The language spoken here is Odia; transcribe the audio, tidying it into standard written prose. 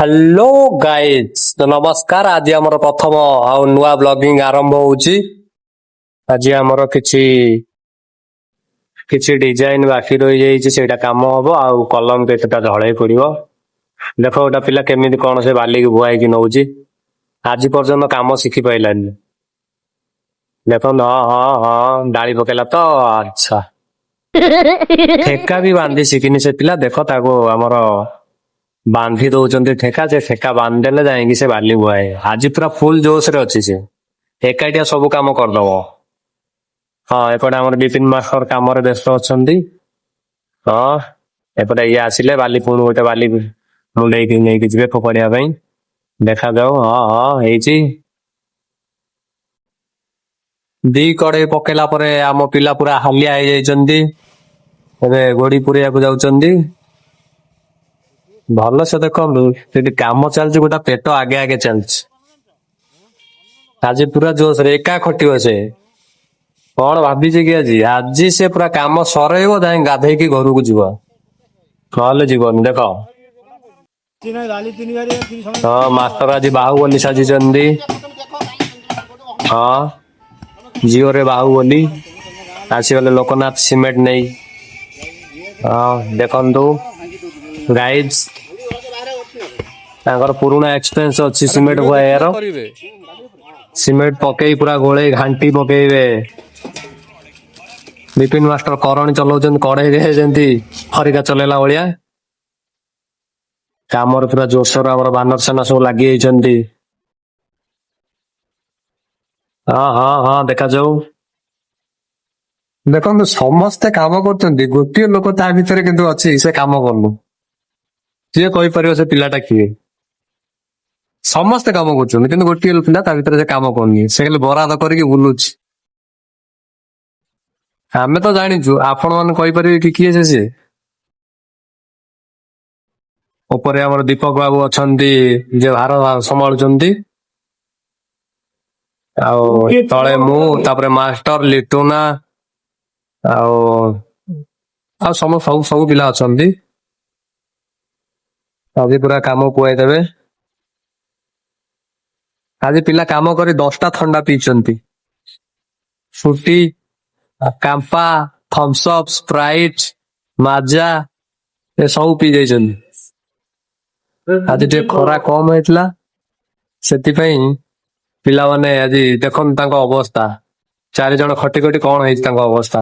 ହ୍ୟାଲୋ ଗାଇଜ, ତ ନମସ୍କାର। ଆଜି ଆମର ପ୍ରଥମ ଆଉ ନୂଆ ବ୍ଲଗିଂ ଆରମ୍ଭ ହଉଛି। ଆଜି ଆମର କିଛି କିଛି ଡିଜାଇନ ବାକି ରହିଯାଇଛି, ସେଇଟା କାମ ହବ ଆଉ କଲମ କେତେଟା ଢଳେଇ ପଡିବ। ଦେଖ, ଗୋଟା ପିଲା କେମିତି କଣ ସେ ବାଲିକି ବୁହାଇକି ନଉଛି। ଆଜି ପର୍ଯ୍ୟନ୍ତ କାମ ଶିଖି ପାଇଲାନି। ଦେଖନ୍ତୁ, ହଁ, ଡାଳି ପକେଇଲା ତ। ଆଚ୍ଛା, ଠେକା ବି ବାନ୍ଧି ଶିଖିନି ସେ ପିଲା। ଦେଖ, ତାକୁ ଆମର ବାନ୍ଧି ଦଉଛନ୍ତି ଠେକା। ସେ ଠେକା ବାନ୍ଧିଦେଲେ ଯାଇକି ସେ ବାଲି ବୁହାଏ। ଆଜି ପୁରା ଫୁଲ ଜୋସ ରେ ଅଛି, ସେ ଏକାଟିଆ ସବୁ କାମ କରିଦବ। ହଁ, ଏପଟେ ଆମର ବିପିନ ମାଷ୍ଟର କାମରେ ବ୍ୟସ୍ତ ଅଛନ୍ତି। ହଁ, ଏପଟେ ଇଏ ଆସିଲେ ବାଲି, ପୁଣି ଗୋଟେ ବାଲି ମୁଣ୍ଡେଇକି ନେଇକି ଯିବେ ଫୋପାଡିବା ପାଇଁ। ଦେଖାଯାଉ। ହଁ, ହେଇଛି। ଦି କଡେଇ ପକେଇଲା ପରେ ଆମ ପିଲା ପୁରା ହାଲିଆ ହେଇଯାଇଛନ୍ତି। ଏବେ ଗୋଡି ପୁରେଇବାକୁ ଯାଉଛନ୍ତି। ଭଲସେ ଦେଖନ୍ତୁ, ସେଠି କାମ ଚାଲିଛି, ଗୋଟା ପେଟ ଆଗେ ଆଗେ ଚାଲିଛି। ଆଜି ପୁରା ଜୋସରେ ଏକା ଖଟିବ ସେ। କଣ ଭାବିଛି କି ଆଜି? ଆଜି ସେ ପୁରା କାମ ସରେଇବ, ଯାଇ ଗାଧେଇକି ଘରକୁ ଯିବ, ନହେଲେ ଯିବନି। ଦେଖ। ହଁ, ମାଷ୍ଟର ଆଜି ବାହୁବଲି ସାଜିଛନ୍ତି। ହଁ, ଜିଓରେ ବାହୁବଲି ଆସିଗଲେ ଲୋକନାଥ ସିମେଣ୍ଟ ନେଇ। ହଁ, ଦେଖନ୍ତୁ ଗାଇଜ, ତାଙ୍କର ପୁରୁଣା ଏକ୍ସପିରିଏନ୍ସ ଅଛି ସିମେଣ୍ଟ ବୁହାଇବାର। ସିମେଣ୍ଟ ପକେଇ ପୁରା ଗୋଳେଇ ଘାଣ୍ଟି ପକେଇବେ। ବିପିନ ମାଷ୍ଟର କରଣୀ ଚଲାଉଛନ୍ତି କଢେଇରେ, ଯେମିତି ଖରିକା ଚଲେଇଲା ଭଳିଆ। କାମରେ ପୁରା ଜୋରସୋର ଆମର ବାନର ସେନା ସବୁ ଲାଗି ଯାଇଛନ୍ତି। ହଁ, ଦେଖାଯାଉ। ଦେଖନ୍ତୁ, ସମସ୍ତେ କାମ କରୁଛନ୍ତି, ଗୋଟିଏ ଲୋକ ତା ଭିତରେ କିନ୍ତୁ ଅଛି, ସେ କାମ କରୁନି। କିଏ କହିପାରିବ ସେ ପିଲାଟା କିଏ? ସମସ୍ତେ କାମ କରୁଛନ୍ତି, କିନ୍ତୁ ଗୋଟିଏ ପିଲା ତା ଭିତରେ, ସେ କାମ କରୁନି। ସେ ଖାଲି ବରାଦ କରିକି ବୁଲୁଛି। ଆମେ ତ ଜାଣିଛୁ, ଆପଣ ମାନେ କହିପାରିବେ କି କିଏ ସେ? ସିଏ ଉପରେ ଆମର ଦୀପକ ବାବୁ ଅଛନ୍ତି, ଯେ ଭାର ସମ୍ଭାଳୁଛନ୍ତି। ଆଉ ତଳେ ମୁଁ, ତାପରେ ମାଷ୍ଟର, ଲିଟୁନା ଆଉ ଆଉ ସମ ସବୁ ସବୁ ପିଲା ଅଛନ୍ତି। ଆଜି ପୁରା କାମ ପୁଆଇ ଦେବେ। ଆଜି ପିଲା କାମ କରି 10ଟା ଥଣ୍ଡା ପିଇଛନ୍ତି। Frooti, Campa, Thums Up, Sprite, Maaza ଏ ସବୁ ପିଇ ଯାଇଛନ୍ତି। ଆଜି ଟିକେ ଖରା କମ ହେଇଥିଲା, ସେଥିପାଇଁ ପିଲାମାନେ ଆଜି ଦେଖନ୍ତୁ ତାଙ୍କ ଅବସ୍ଥା। ଚାରି ଜଣ ଖଟି ଖଟି କଣ ହେଇଛି ତାଙ୍କ ଅବସ୍ଥା।